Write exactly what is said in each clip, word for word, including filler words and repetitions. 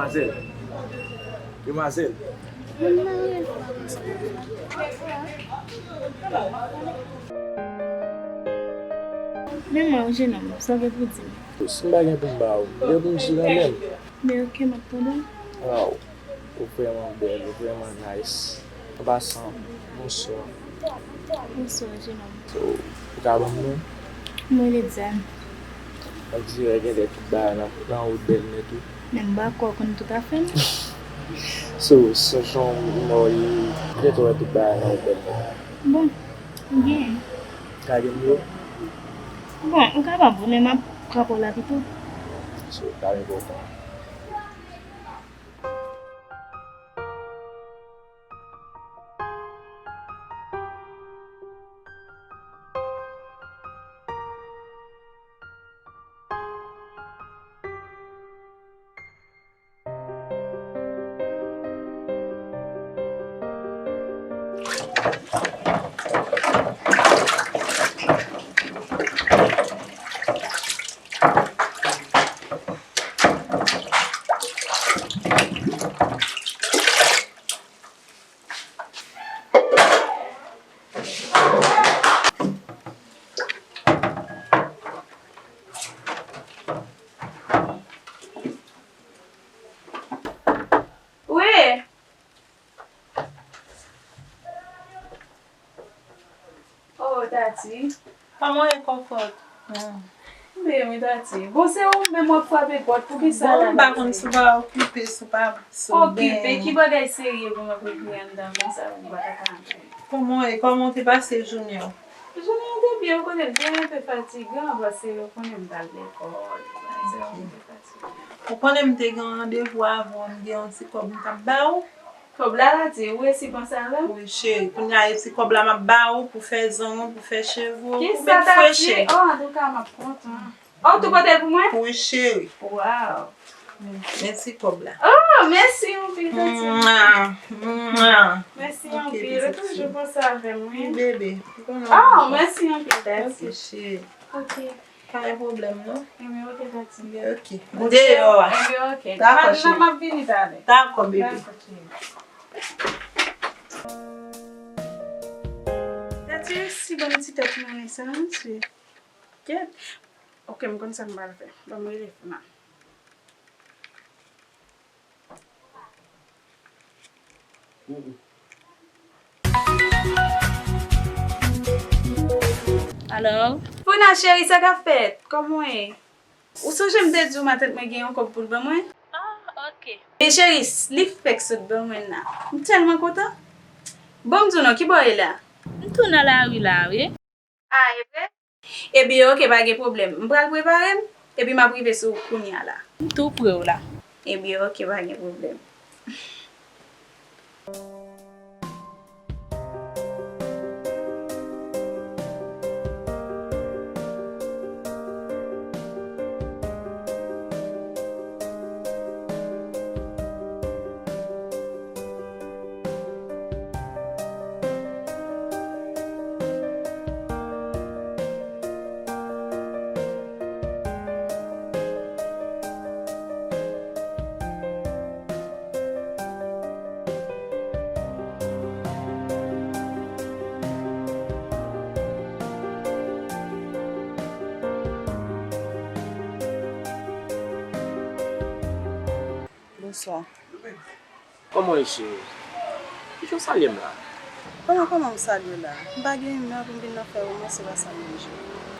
Demwazèl. Demwazèl. Men mwen, jenòm, sa w gen pou di m? Si m pa gen pou m ba ou, m gen pou m di kanmenm. Men oke, m ap tande w. Waw, ou vrèman bèl, ou vrèman nice. An pasan, bonswa. Bonswa, jenòm. So, ou ka ban m non? Mwen rele Diane. On dirè gen lè tout bagay nan, nan wout bèl nèt wi. Men m pa kwè w konn tout afè m. So, se jan w ye, gen lè tout bagay nan wout bèl nèt. Bon, ou genyen. Ka gen m yo? Bon, ou kapab wi, men m ap frape w la pito. So, pa enpòtan. Wi. Oh, Tati. Kòman w ye, kòkòt? M byen wi, Tati. Bon, se ou menm w ap frape pòt, poukisa la? Bon, m pa konn si w pa okipe, si w pa sou byen. Okipe? Ki bagay serye pou m ap regle anndan konsa, ou pa ta ka antre? Kòman w ye? Kòman w te pase jounen w? Jounen an te byen, ou konnen l te enpe fatigan, paske ou konnen m t al lekòl, bagay sa yo te fatigan. Ou konnen m te gen randevou avè w, m gen yon ti kòb m t ap ba w. Kòb la, Tati, ou resi panse avè m? Wi, cheri. Kounye a, e ti kòb la m ap ba ou pou fè zong ou, pou fè cheve w, pou met freche. Kisa, Tati? Oh, antouka, m ap kontan. Oh, ou tou pote l pou mwen? Wi, cheri. Waw. Men ti kòb la. Oh, mèsi anpil, Tati. Mwa, mwa. Mèsi anpil. Ou toujou panse avè m, wi. Wi, bebe. Oh, mèsi anpil, Tati. Ok, cheri. Ok. Pa gen pwoblèm non. Ebyen, ok, Tati. Ebyen, ok. M deyò a. Ebyen, ok. Dakò, cheri. M ap vini talè. Dakò, bebe. Dakò, cheri. Tati, si bon ti tèt mwen sa, mesye. Kèt. Ok, m konn sa m pral fè. Ban m rele Funa. Alò? Funa cheri, sa k ap fèt? Kòman w ye? Ou sonje m te di w matant mwen gen yon kòb pou l ban mwen? Ah, ok. Men cheri, li fèk sot ban mwen la. M tèlman kontan. Bon, m di w non, ki bò w ye la? M tou nan lari la, wi. Ah, e vre? Ebyen, ok, pa gen pwoblèm. M pral prepare m, epi m ap rive sou ou kounye a la. M tou pre w la. Ebyen, ok, pa gen pwoblèm. Bonswa. Kòman w ye, cheri? Kijan w salye m la? Kòman, kòman m salye w la? M pa gen imè pou m vin nan fè romans, ou pa salye m, cheri.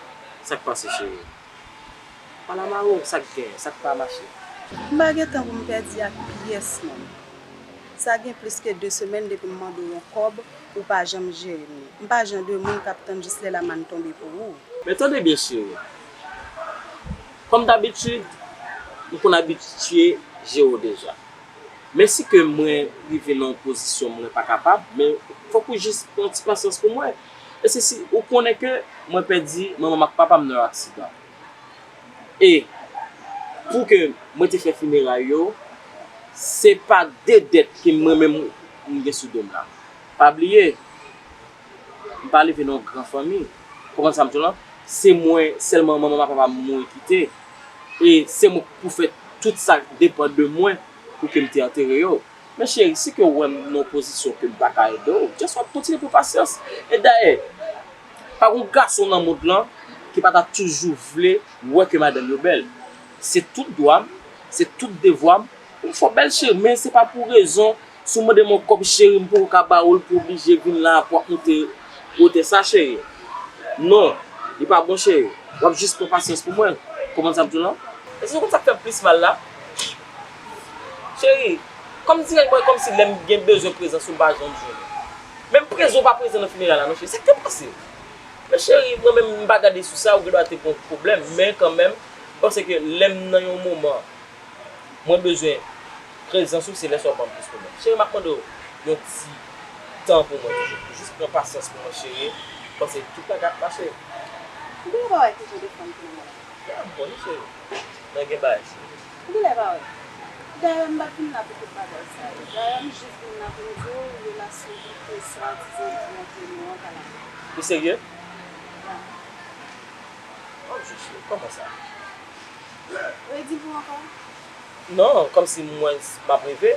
Sa k pase, cheri? Pale avè m, sa k gen, sa k pa mache? M pa gen tan pou m pèdi ak pyès moun. Sa gen plis ke de semèn depi m mande w yon kòb, ou pa janm jere m li. M pa jan de moun k ap tann jis lè lamann tonbe pou ou. Men tande byen, cheri. Kòm dabitid, m konn abitye jere w deja. Men si ke mwen rive nan yon pozisyon mwen pa kapab, men fòk ou jis pran ti pasyans pou mwen. E se si ou konnen ke mwen pèdi manman m ak papa m nan yon aksidan. E pou ke mwen te fè fineray yo, se pa de dèt ke mwen menm m gen sou do m la. Pa bliye, m pa leve nan yon gran fanmi. Konprann sa m di w lan? Se mwen sèlman manman m ak papa m mouri kite. E se mwen k pou fè tout sa k depann de mwen. pou ke m te antere yo. Men cheri, si ke w wè m nan yon pozisyon ke m pa ka ede w, just w ap kontinye pran pasyans. E dayè, pa gen gason nan mond lan ki pa ta toujou vle wè ke madanm yo bèl. Se tout dwa m, se tout devwa m pou m fè w bèl cheri, men se pa pou rezon si w mande m yon kòb cheri m poko ka ba ou l pou w oblije vin la pou w ap monte wotè sa cheri. Non, li pa bon cheri. W ap jis pran pasyans pou mwen. Konprann sa m di w lan? Èske w konn sa k fè m plis mal la? Cheri, kòm dirèk mwen, kòmsi lè m gen bezwen prezans ou, m pa janm jwenn ou. Menm prezan ou pa prezan nan fineray la non cheri. Sa k te pase? Men cheri, mwen menm m pa gade sou sa, ou gendwa te gen yon pwoblèm, men kanmenm, m panse ke lè m nan yon moman, mwen bezwen prezans ou, se lè sa w ban m plis pwoblèm. Cheri, m ap mande w yon ti tan pou mwen toujou. Jis pran pasyans pou mwen, cheri. M panse tout bagay ap mache. Ou genlè pa wè ki jan de fanm ki nan men la. Ya, m konnen, cheri. Mwen gen bagay, cheri. Ou genlè pa wè. Dayè, m pa t vin la pou tout bagay sa yo. Dayè, m jis vin la pou m di w, relasyon ki te swadizan di ant nou an pa la. Ou serye? Ya. Oh, Joshua, kòman sa? Redi pou ankò? Non, kòmsi m wè m ap reve.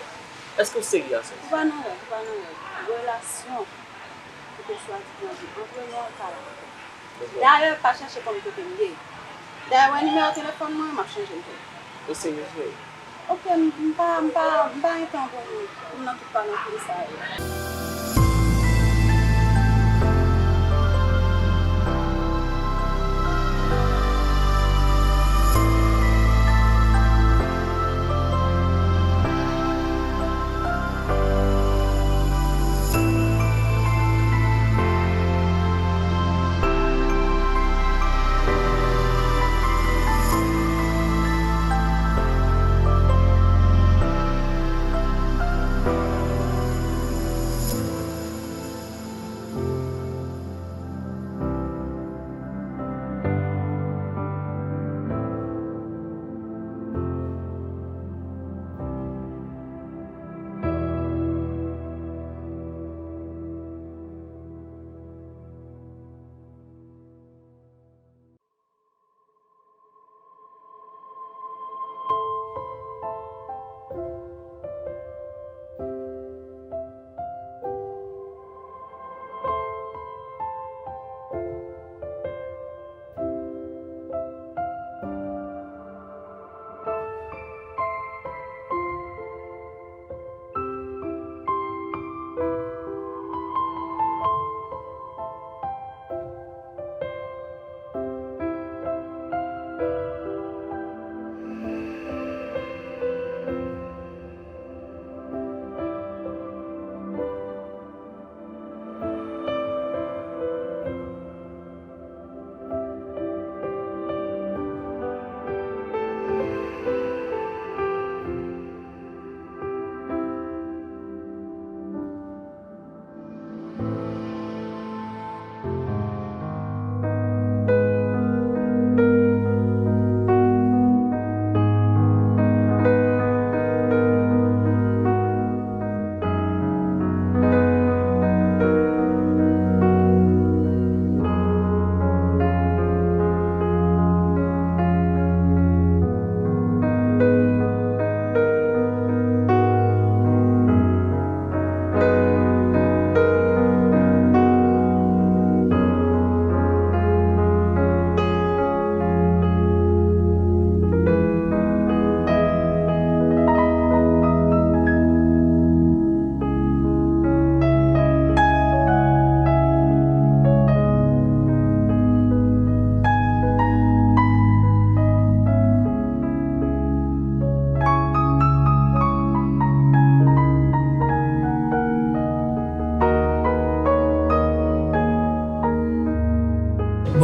Èske w serye a sa? Ou pa nan rèv, ou pa nan rèv. Relasyon ki te swadizan di ant nou an pa la ankò. Dayè, pa chèche konn kote m ye. Dayè, wè nimewo telefòn mwen, m ap chanje l pou ou. Ou serye vre? Oke, m, m pa, m pa, m pa gen tan pou m, pou m nan tout palankin sa yo.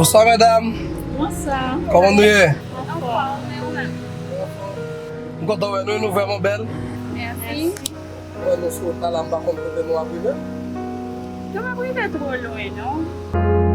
Bonswa medam. Bonswa. Kòman nou ye? Anfòm, e ou menm? M kontan wè nou, nou vrèman bèl. Mèsi. Wè nou sou wout la, la, m pa konn kote nou ap rive. Nou p ap rive twò lwen, non.